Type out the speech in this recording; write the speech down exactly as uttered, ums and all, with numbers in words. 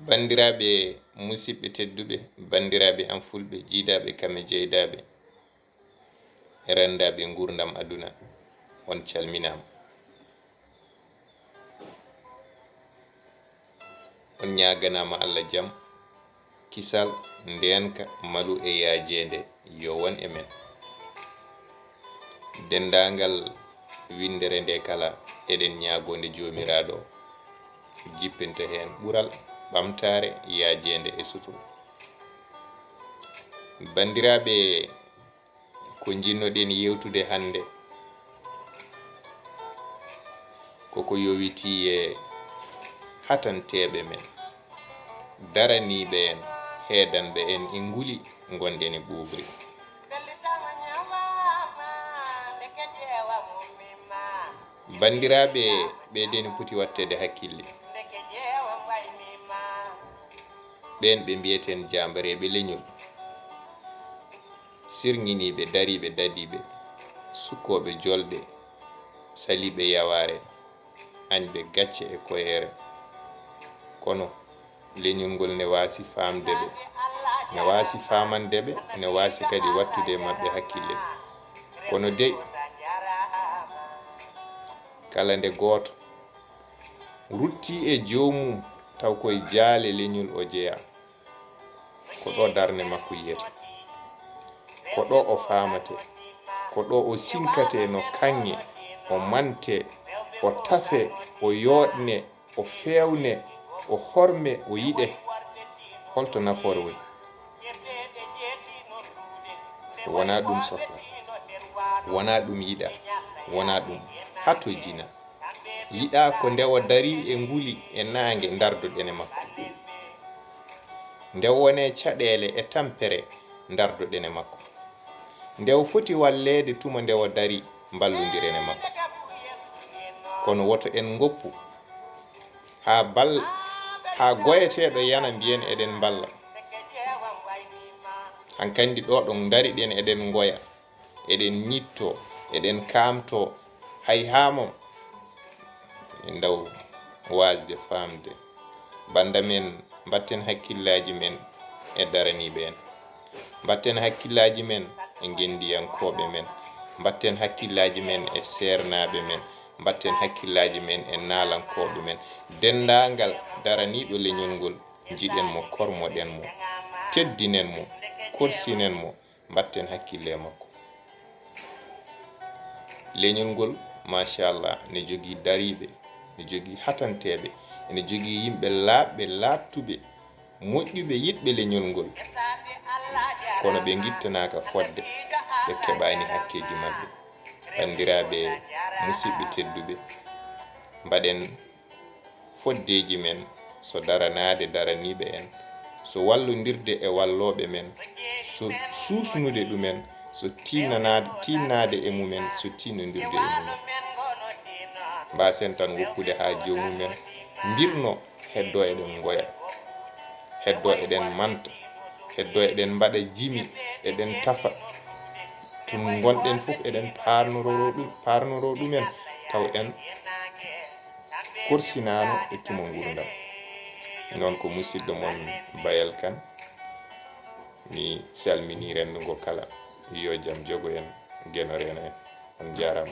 Banndiraaɓe musidɓe tedduɓe, banndiraaɓe am fulɓe, jiidaaɓe kam e jeydaaɓe, e renndaaɓe nguurndam aduna, on calminaama. On ñaaganaama Allah jam, kisal, ndeenka, malu e yaajeende yo won e men. Denndaangal winndere nde kala, eɗen ñaagoo nde Joomiraaɗo jippinta heen ɓural, ɓamtaare, yaajeende e suturu. Banndiraaɓe, ko njiɗnoɗen yewtude hannde, koko yowitii e hatanteeɓe men, daraniiɓe en, heedanɓe en e nguli ngonɗen e ɓuuɓri. Banndiraaɓe, ɓeydeni poti watteede hakkille. Ɓeen ɓe mbiyeten jaambareeɓe leñol, sirŋiniiɓe, dariiɓe, dadiiɓe, sukkooɓe jolɗe, saliiɓe yawaare, añɓe gacce e koyeere. Kono leñol ngol ne waasi faamde ɓe, ne waasi faamande ɓe, ne waasi kadi wattude e maɓɓe hakkille. Kono dey, kala nde gooto ruttii e joomum, taw koye jaale leñol o jeyaa. Ko ɗo darnde makko yiyetee. Ko ɗo o faamatee. Ko ɗo o sinkatee no kaŋŋe, o mantee, o tafee, o yooɗnee, o feewnee, o hormee, o yiɗee. Holto nafoore woni? Wonaa ɗum sohla. Wonaa ɗum yiɗaa. Wonaa ɗum hatojinaa. Yiɗaa ko nde o darii e nguli e naange ndardoɗen e makko. Nde o woni e caɗeele e tampere ndardoɗen e makko. Nde o foti walleede tuma nde o darii mballondiren e makko. Kono woto en ngoppu haa bal-, haa goyeteeɗo yana mbiyen eɗen mballa. Hankandi ɗo ɗo ndariɗen eɗen ngoya. Eɗen ñittoo, eɗen kaamtoo, hay haa mo min ndaw waasde faamde. Bannda men, mbatten hakkillaaji men e daraniiɓe en. Mbatten hakkillaaji men e ngenndiyankooɓe men. Mbatten hakkillaaji men e seernaaɓe men. Mbatten hakkillaaji men e naalankooɓe men. Denndaangal daraniiɗo leñol ngol, njiɗen mo, kormoɗen mo, teddinen mo, korsinen mo. Mbatten hakkille e makko. Leñol ngol, machallah, ne jogii dariiɓe, ne jogii hatanteeɓe, ene jogii yimɓe laaɓɓe, laaɓtuɓe, moƴƴuɓe, yiɗɓe leñol ngol. Kono ɓe ngittanaaka fodde, ɓe keɓaani hakkeeji maɓɓe. Banndiraaɓe, musidɓe tedduɓe, mbaɗen foddeeji men, so daranaade daraniiɓe en, so wallondirde e wallooɓe men, so suusnude ɗumen, so tiinnanaade, tiinnaade e mumen, so tiinnondirde e mumen. Mbaasen tan woppude haa joomumen mbirnoo, heddoo eɗen ngoya, heddoo eɗen manta, heddoo eɗen mbaɗa jimi, eɗen tafa. Tun ngonɗen fof eɗen paarnoroo ɗum, paarnoroo ɗumen, taw en korsinaano e tuma nguurndam. Noon ko musidɗo mon Bayel Kan. Mi salminii renndo ngo kala. Yo jam jogo en, Geno reeno en. On njaaraama.